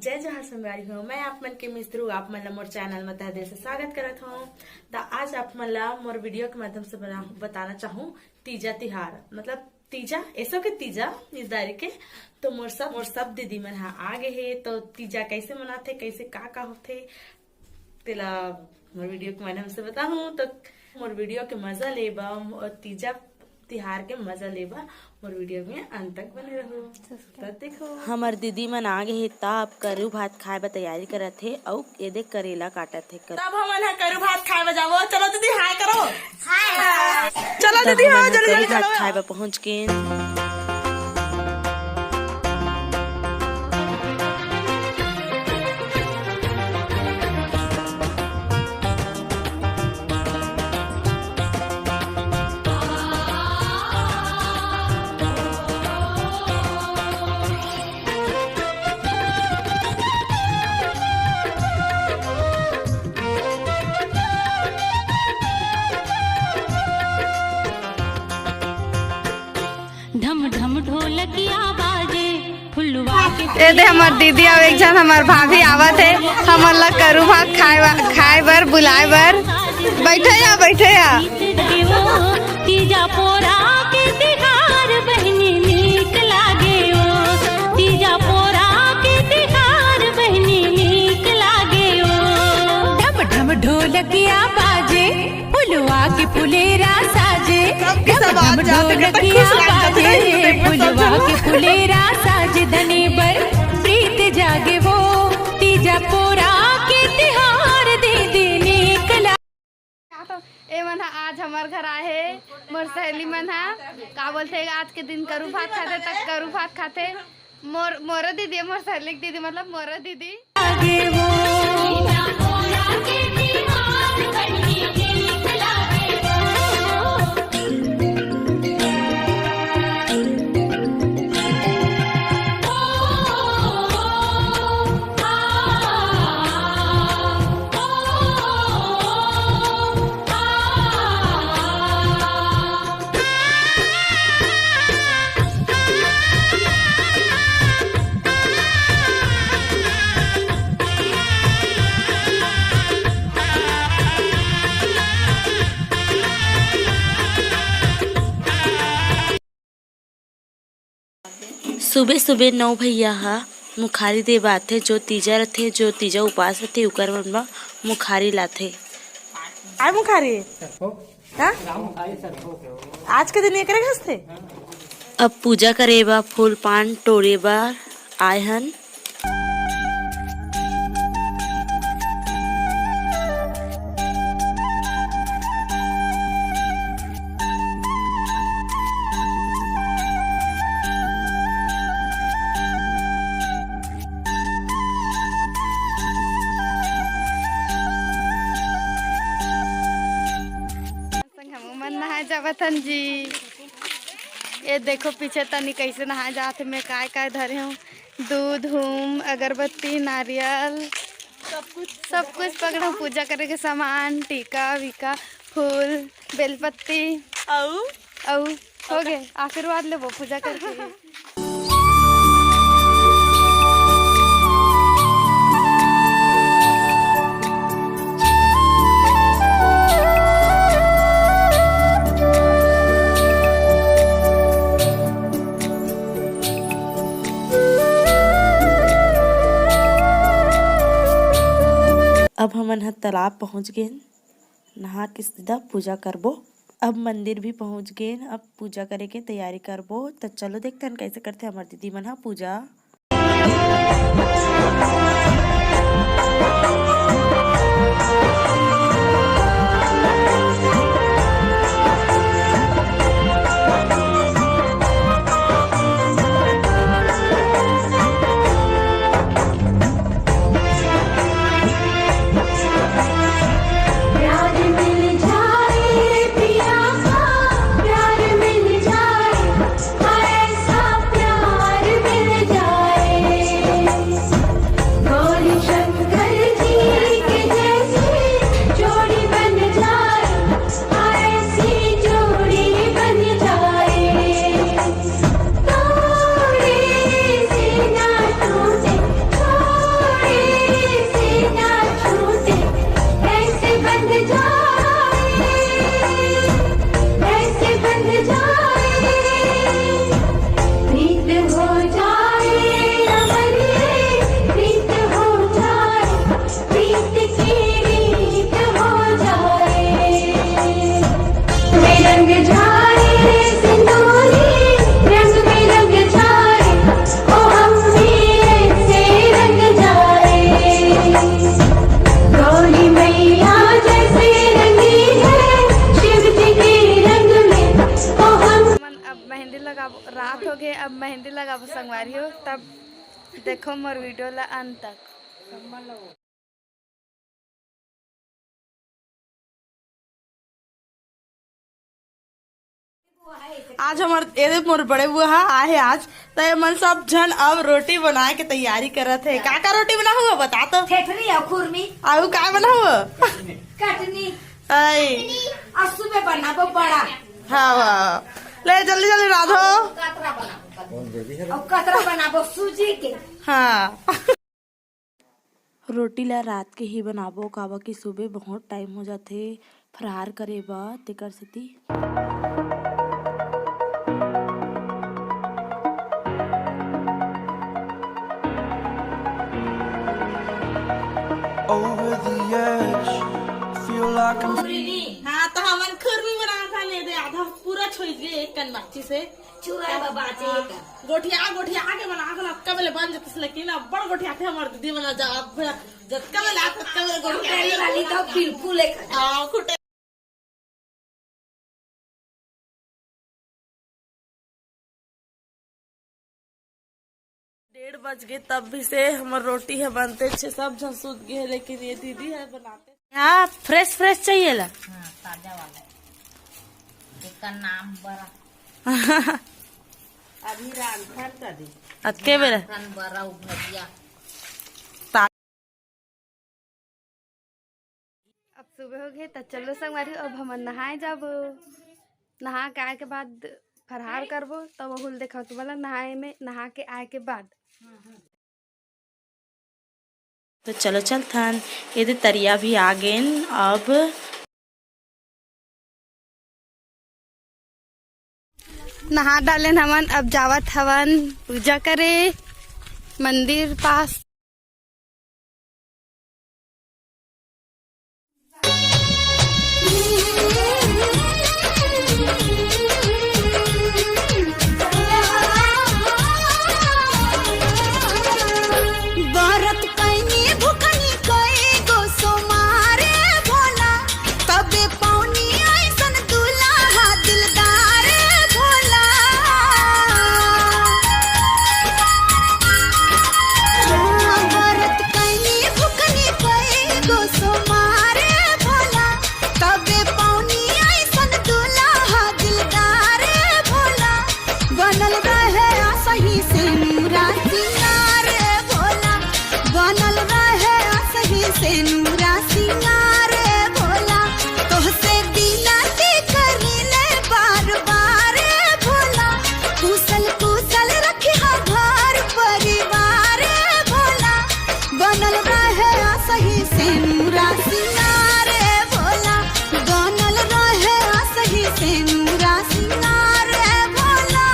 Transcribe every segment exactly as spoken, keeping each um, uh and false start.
जय जोहार संगवारी हो, मैं आप मन के मिस्त्रू, आप मन ला मोर चैनल में तहे दिल से स्वागत करत हूँ। त आज आप मन ला मोर वीडियो के माध्यम से बना-, बताना चाहूँ तीजा तिहार, मतलब तीजा, एसो के तीजा इस दारी के। तो मोर सब, मोर सब दीदी मन हा आ गे हे। तो तीजा कैसे मनाथे, कैसे का का होथे, तेला मोर वीडियो के माध्यम से बताहूँ। तो मोर वीडियो के मजा लेबा, मोर तीजा तिहार के मजा लेबा, मोर वीडियो में अंत तक बने रहू। तो देखो, हमर दीदी मन आ गे हे, त अब करू भात खाए बर तैयारी करत हे, अउ एदे करेला काटत हे। तब हमन ह करू भात खाए बर जाबो। चलो दीदी, हाय करो। हाय। चलो तब दीदी, हमन हाँ, ह जल्दी करू जल्दी भात चलो। खाए बर पहुंच गेन। ढम ढम ढोलकिया बाजे, फुलवा के ए दे, हमर दीदी अउ एक झन हमर भाभी आवत हे, हमन ला करू भात खाए बा-, खाए बर, बुलाए बर। बैठे या, बैठे या। तीजा पोरा के तिहार बहिनी नीक लागे ओ, तीजा पोरा के तिहार बहिनी नीक लागे ओ। ढम ढम ढोलकिया बाजे, फुलवा के फुलेरा साजे, सबके सब आ जाते, कितना खुश लग जाते हैं, फुलवा के फुलेरा साजे, धनी बर प्रीत जागे वो, तीजा पोरा के तिहार दीदी नीक ला। ए मन ह आज हमर घर आए हे, मोर सहेली मन ह, का बोलथे, आज के दिन करू भात खाथे, त करू भात खाथे। मोर, मोरो दीदी, मोर सहेली के दीदी, मतलब मोरो दीदी। सुबह सुबह नौ भैया हा मुखारी दे बर आथे, जो तीजा रथे, जो तीजा उपास रथे, उकर मन बर मुखारी लाथे। आय मुखारी? हाँ? आज के दिन एकरे घसथे? अब पूजा करे बर फूल पान टोरे बर आए हन। संग हमू मन नहाए जावत हन जी। ये देखो पीछे तनी कैसे नहाए जात हे। मैं काय काय धरे हूँ, दूध, हूम, अगरबत्ती, नारियल, सब कुछ, सब कुछ पकड़ा, पूजा करे के सामान, टीका वीका, फूल, बेलपत्ती। अउ? अउ हो गे, आशीर्वाद लेबो पूजा करके। अब हमन ह तालाब पहुंच गेन, नहा के सीधा पूजा करबो। अब मंदिर भी पहुंच गेन, अब पूजा करे के तैयारी करबो। त चलो देखथन कैसे करथे हमर दीदी मन ह पूजा। देखो मोर वीडियो ला अंत तक। आज हमर, एदे मोर बड़े बुआ हा आए हे आज, त ये मन सब झन अब रोटी बनाए के तैयारी करत हे। का का रोटी बना हुआ, बता तो। ठेठरी अउ खुरमी। अउ का बना हुआ? कटनी। आई। अउ सुबह बनाबो बड़ा। हाँ, हाँ। ले जल्दी जल्दी रांधो। कतरा बनाबो, कतरा। अउ कतरा बनाबो सूजी के। हाँ। रोटी ला रात के ही बनाबो, काबर कि सुबह बहुत टाइम हो जाथे फरहार करे बर, तेकर सेती। Over the edge, feel like I'm हाँ, तो हमन खुरमी बनाथन, ये दे आधा पूरा छोड़ गए एक कन बाकी से। चूरा बाबा हाँ, गोठिया, गोठिया के बना के अतका बेले बन जतिस, लेकिन अब्बड़ गोठिया थे हमर दीदी मन ला, जतका बेले आ, ततका बेले गोठिया। वाली तो बिल्कुल एक हाँ, खुटे। डेढ़ बज गे, तब भी से हमर रोटी ह बनते छे, सब झन सुत गे हे, लेकिन ये दीदी ह बनाते। यहाँ फ्रेश फ्रेश चाहिए ला। हाँ, ताजा वाला। एकर नाम बरा। अभी रांधन त दे। अतके बेरा। रांधन बरा उ भजिया। ता- अब सुबह हो गए, त चलो संगवारी, अब हमन नहाए जाबो। नहा के आए के बाद फरहार करबो, तब ओहुल देखाओ तुम्हारा नहाए में, नहा के आए के बाद। तो चलो चलथन, ये दे तरिया भी आ गेन। अब नहा डालेन हमन, अब जावत हवन पूजा करे मंदिर पास। बरत कैनी भुखनी कई गो सोमारे भोला, तबे पौनी ऐसन दुल्हा दिलदार भोला। बरत कैनी भुखनी कई गो सोमारे भोला, तबे पौनी ऐसन दुल्हा दिलदार भोला। बनल रहे असही से नूरा सिंगार भोला, बनल रहे असही से नूरा सिंगार भोला। तोहसे बिनती करीले बार बार भोला, कुशल कुशल रखिहा घर परिवार भोला। बनल रहे असही से नूरा सिंगार भोला, बनल रहे असही से नूरा सिंगार भोला।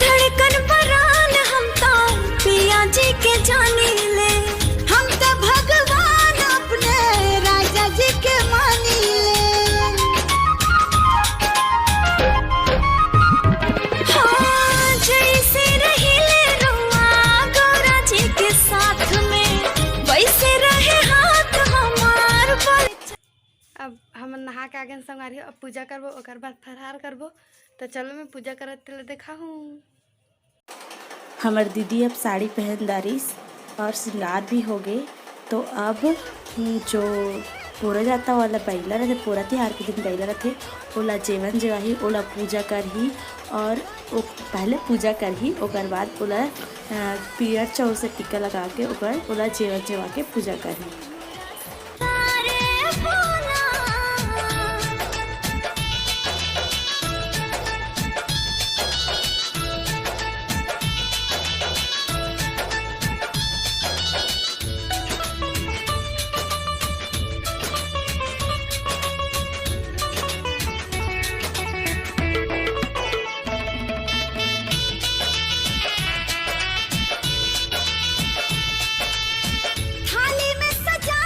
धड़कन परान हम तो पिया जी के जानी ले, हम तो भगवान अपने राजा जी के मानी ले। हाँ, जैसे रहिले रउआ गौरा जी के साथ में, वैसे रहे हाथ हमार बल। अब हम नहा के आगे संगवारी, अब पूजा करबो, ओकर बाद फरहार करबो। तो चलो मैं पूजा करत ले देखा हूँ। हमर दीदी अब साड़ी पहन डारिस और श्रृंगार भी हो गए। तो अब जो पोरा जाता वाला बइला रहते, पोरा तिहार के दिन बइला रहते, ओला जेवन जेवाही, ओला पूजा करही और ओ, पहले पूजा करही, ओकर बाद ओला, अ, पीयर चाउर से टिक्का लगा के ओकर, ओला जेवन जेवा के पूजा करही। थाली में सजा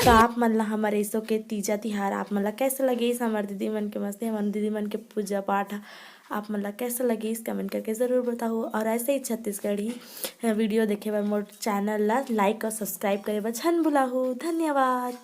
तो आप मन ला हमर एसो के तीजा तिहार आप मन ला कैसे लगिस? हमर दीदी मन के मस्ती, हमर दीदी मन के पूजा पाठ आप मन ला कैसे लगिस? कमेंट करके ज़रूर बताहू। और ऐसे ही छत्तीसगढ़ी वीडियो देखे बर मोर चैनल ला लाइक और सब्सक्राइब करे बर झन भुलाहू। धन्यवाद।